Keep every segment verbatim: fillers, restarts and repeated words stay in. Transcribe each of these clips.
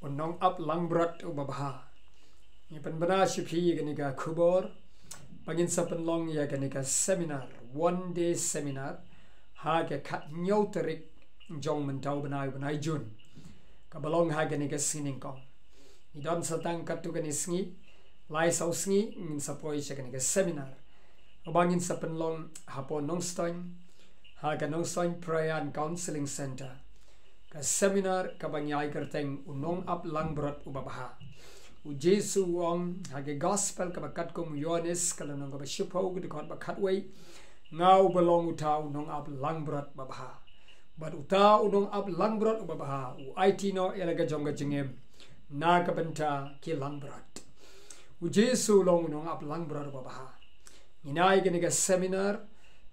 Nongap langbrot uba bha. Ngi pynbna sha phi ïa kane ka khubor ba ngin sa pynlong ïa kane ka seminar, one day seminar, ha ka khathynñiew tarik jong mynta u bnai, u bnai Jun, kaba long ha kane ka sngi nyngkong. Ngi don sa tang katto katne sngi, lai saw sngi ngin sa poi sha kane ka seminar ba ngin sa pynlong hapoh Nongstoiñ, ha ka Nongstoiñ Prayer and Counseling Center. Ka seminar kaba ngi ai kyrteng U Nongap Langbrot Uba Bha. U Jisu u ong ha ka gospel kaba katkum u Ïoannis, ka lynnong kaba shiphew, ka dkhot ba khatwei: Nga uba long uta u nongap langbrot uba bha. Bad uta u nongap langbrot uba bha u aiti noh ïa la ka jong ka jingim na ka bynta ki langbrot. U Jisu u long u nongap langbrot uba bha. Ngin ai kane ka seminar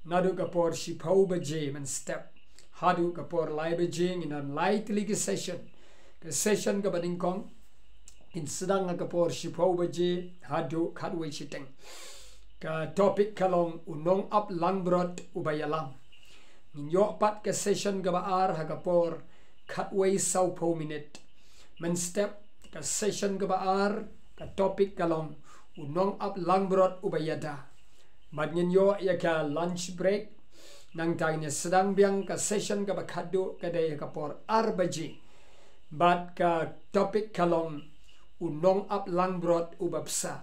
naduh ka por shiphew baje mynstep haduh ka por lai baje. Ngin don lai tylli ki session. Ka session kaba nyngkong ngin sdang ha ka por shiphew baje haduh khatwei shiteng. Ka topic ka long U Nongap Langbrot Uba Ïalam. Ngin ïoh pat ka session kaba ar ha ka por khatwei sawphew minit mynstep. Ka session kaba ar, ka topic ka long U Nongap Langbrot Uba Ïada. Bad ngin ïoh ïa ka lunch break. Nangta ngin ïa sdang biang ka session kaba khatduh, ka dei ha ka por ar baje. Bad ka topic ka long U Nongap Langbrot Uba Bsa.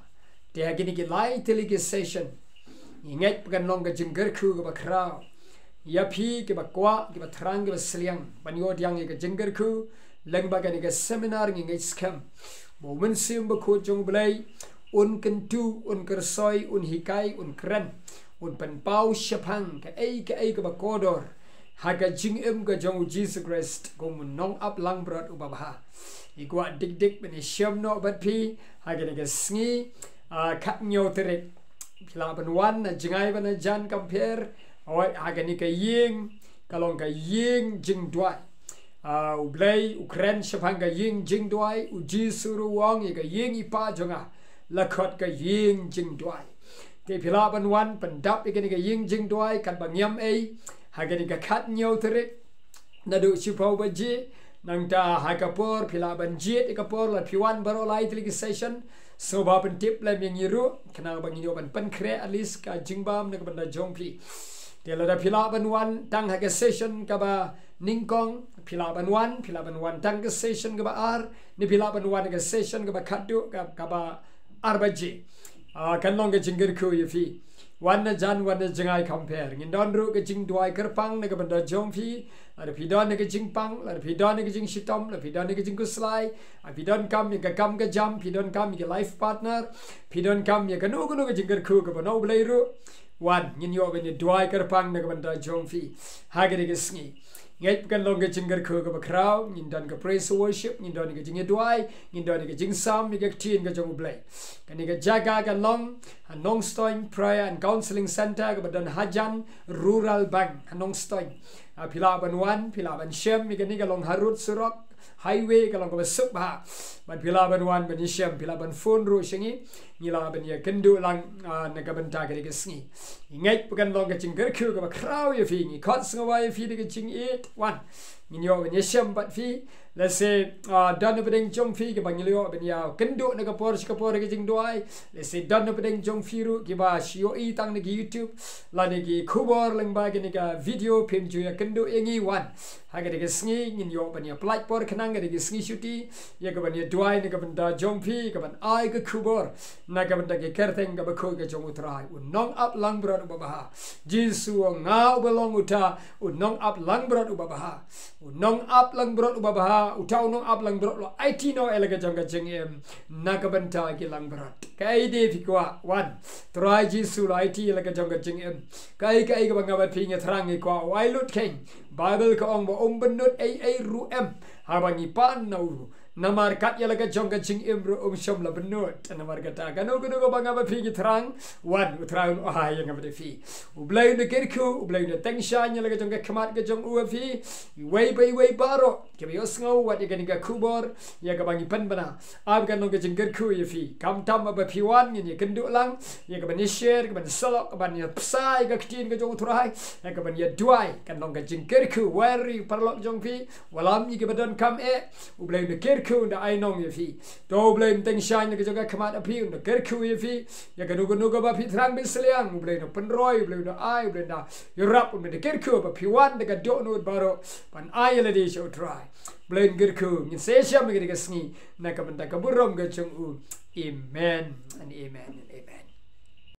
Te ha kine ki lai tylli ki session ngi ngeit ba kan long ka jingkyrkhu kaba khraw ïa phi kiba kwah, kiba thrang, kiba sliang ban ïoh pdiang ïa ka jingkyrkhu lyngba kane ka seminar. Ngi ngeit skhem ba U Mynsiem Bakhuid jong U Blei un kyntu, un kyrsoi, un hikai, un kren, un pynpaw shaphang kaei kaei kaba kordor ha ka jingim ka jong U Jisu Khrist kum u nongap langbrot uba bha. Ngi kwah dik dik ban ïashem noh bad phi ha kane ka sngi, ah, khathynñiew tarik. Phi lah ban wan na jngai bad na jan, kam pher. Hooid, ha kane ka ïing ka long ka ïing jingduwai. Ah, U Blei u kren shaphang ka ïing jingduwai. U Jisu ruh u ong ïa ka ïing i Pa jong nga la khot ka ïing jingduwai. Te phi lah ban wan pyndap ïa kane ka ïing jingduwai katba ngiam ei ha kane ka khathynñiew tarik naduh shiphew baje. Nangta ha ka por phi lah ban jied ïa ka por, lada phi wan baroh lai tylli ki session, sngewbha pyntip lem ïa ngi ruh khnang ba ngin ïoh ban pynkhreh at least ka jingbam na ka bynta jong phi. Te lada phi lah ban wan tang ha ka session kaba nyngkong, phi lah ban wan, phi lah ban wan tang ka session kaba ar, ne phi lah ban wan ka session kaba khatduh, ka, kaba ar baje. Ah, kan long ka jingkyrkhu ïa phi. Wan na jan, wan na jngai, kam pher. Ngin don ruh ka jingduwai kyrpang na ka bynta jong phi. Lada phi don ka jingpang, lada phi don ka jingshitom, lada phi don ka jingkhuslai, lada phi donkam ïa ka kam ka jam, phi donkam ïa ka life partner, phi donkam ïa kano kano ka jingkyrkhu kaba na U Blei ruh, wan, ngin ïoh ban ïa duwai kyrpang na ka bynta jong phi ha kane ka sngi. Ngeit ba kan long ka jingkyrkhu kaba khraw. Ngin don ka praise worship, ngin don ka jingïaduwai, ngin don ka jingsam ïa ka ktien ka jong U Blei. Kane ka jaka ka long ha Nongstoiñ Prayer and Counseling Center kaba don hajan Rural Bank ha Nongstoiñ. Ah, phi lah ban wan, phi lah ban shem ïa kane, ka long harud surok highway, ka long kaba suk bha. Bad phi lah ban wan ban ïashem, phi lah ban phone ruh sha ngi. Ngi lah ban ïakynduh lang, ah, na ka bynta kane ka sngi. Ngi ngeit ba kan long ka jingkyrkhu kaba khraw ïa phi. Ngi khot sngewbha ïa phi da ka jingïeit, wan, ngin ïoh ban ïashem bad phi. Lehse, ah, don na pdeng jong phi kaba ngi la ïoh ban ïakynduh na ka por sha ka por ha ka jingduwai. Lehse don na pdeng jong phi ruh kiba shu ïohi tang na ki YouTube lane ki khubor lyngba kane ka video, phim ju ïakynduh ïa ngi, wan, ha kane ka sngi ngin ïoh ban ïa pynlait por khnang, kane ka sngi shuti, ïa kaban ïaduwai na ka bynta jong phi, kaban ai ka khubor na ka bynta ka kyrteng kaba khuid ka jong U Trai, U Nongap Langbrot Uba Bha. Jisu u ong, nga uba long uta u nongap langbrot uba bha. U nongap langbrot uba bha, uta u nongap langbrot u la aiti noh ïa la ka jong ka jingim na ka bynta ki langbrot. Kaei de phi kwah, wan, Trai Jisu u la aiti ïa la ka jong ka jingim. Kaei kaei kaba nga bad phi ngi thrang, ngi kwah, u ai lut khein. Baibl ka ong ba ym bynnud ei ei ruh em haba ngi pan na u. Namar kat ïa la ka jong ka jingim ruh ym shym la bynnud. Namar kata, kano kano kaba nga bad phi ngi thrang, wan, U Trai un ai ïa nga bad ïa phi. U Blei un da kyrkhu, U Blei un da tyngshaiñ ïa la ka jong ka khmat ka jong u ha phi. Iwei pa iwei baroh kiba ïohsngew wat ïa kane ka khubor, ïa kaba ngi pynbna, ai ba kan long ka jingkyrkhu ïa phi. Khamtam ba phi wan, ngin ïakynduh lang ïa kaban ïa share, kaban ïa sylloh, kaban ïa pynshai ïa ka ktien ka jong U Trai, ïa kaban ïaduwai. Kan long ka jingkyrkhu. Wei ruh paralok jong phi, wallam ïa kiba donkam eh, U Blei un da kyrkhu. kyrkhu, un da ai nong ïa phi. To U Blei, un teng shai na ka jong ka khmat jong phi, un da kyrkhu ïa phi. Ïa kano kano kaba phi thrang ban sliang, U Blei un da pynroi, U Blei un da ai, U Blei un da ïarap, U Blei un da kyrkhu ba phi wan da ka dohnud baroh ban ai ïa lade sha U Trai. U Blei un kyrkhu, ngin sa ïashem ïa kane ka sngi na ka bynta ka burom ka jong U. Amen and amen and amen.